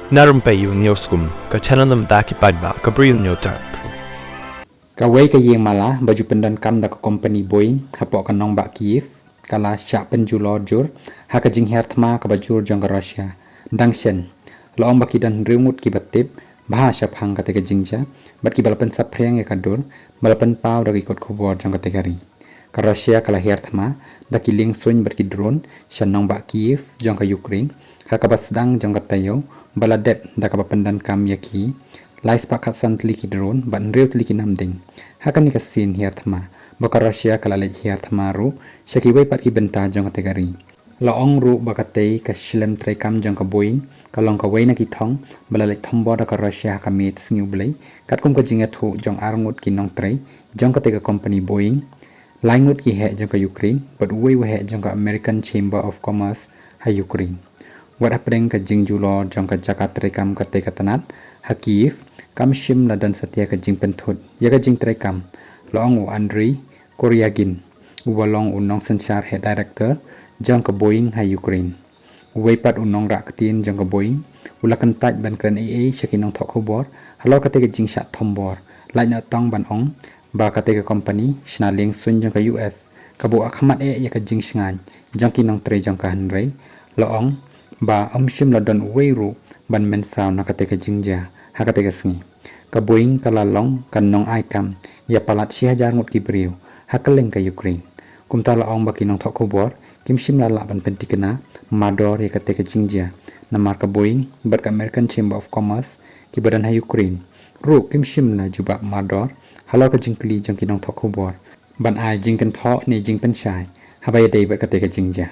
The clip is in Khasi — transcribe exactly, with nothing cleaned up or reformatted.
Na rympei ïa u News Kum, ka channel na bynta ki paidbah ka Bri U News Tap. Kawei ka ïing mala ba ju pyndonkam da ka kompani Boeing hapoh ka nongbah Kyiv ka la shah pynjulor jur ha ka jinghiar thma kaba jur jong ka Russia. Dang shen, la ong ba ki don hynriew ngut kiba tip bha shaphang kata ka jingjia bad kiba la pynsaphriang ïa ka dur ba la pynpaw da ki kot khubor jong kata ka ri. Ka Russia ka la hiar thma da ki liengsuiñ bad ki drone sha nongbah Kyiv jong ka Ukraine ha kaba sdang jong ka taïew ba la dep da kaba pyndonkam ïa ki lai spah khatsan tylli ki drone bad hynriew tylli ki namding. Ha kane ka sien hiar thma ba ka Russia ka la leit hiar thma ruh sha kiwei pat ki bynta jong kata ka ri. La ong ruh ba katei ka shlem treikam jong ka Boeing ka long kawei na ki thong ba la leit thombor da ka Russia ha ka miet Sngi U Blei, katkum ka jingïathuh jong ar ngut ki nongtrei jong katei ka kompani Boeing, lai ngut ki heh jong ka Ukraine bad uwei u heh jong ka American Chamber of Commerce ha Ukraine. Wat hapdeng ka jingjulor jong ka jaka treikam katei ka tnat ha Kyiv, kam shym la don satia ka jingpynthut ïa ka jingtreikam, la ong u Andriy Koryagin, uba long u nongsynshar head director jong ka Boeing ha Ukraine. Uwei pat u nongrah ktien jong ka Boeing u la kyntait ban kren ei ei sha ki nongthoh khubor halor katei ka jingshah thombor, lait noh tang ban ong ba katei ka kompani shna liengsuiñ jong ka U S ka buh ha khmat eh ïa ka jingshngaiñ jong ki nongtrei jong ka, hynrei la ong ba ym shym la don uwei ruh ban mynsaw na katei ka jingjia ha katei ka sngi. Ka Boeing ka la long ka nongai kam ïa palat shi hajar ngut ki briew ha kylleng ka Ukraine. Kumta la ong ba ki nongthoh khubor kim shym la lah ban pynthikna mardor ïa katei ka jingjia, namar ka Boeing bad ka American Chamber of Commerce kiba don ha Ukraine ruh kim shym la jubab mardor halor ka jingkylli jong ki nongthoh khubor ban ai jingkynthoh ne jingpynshai haba ïadei bad katei ka jingjia.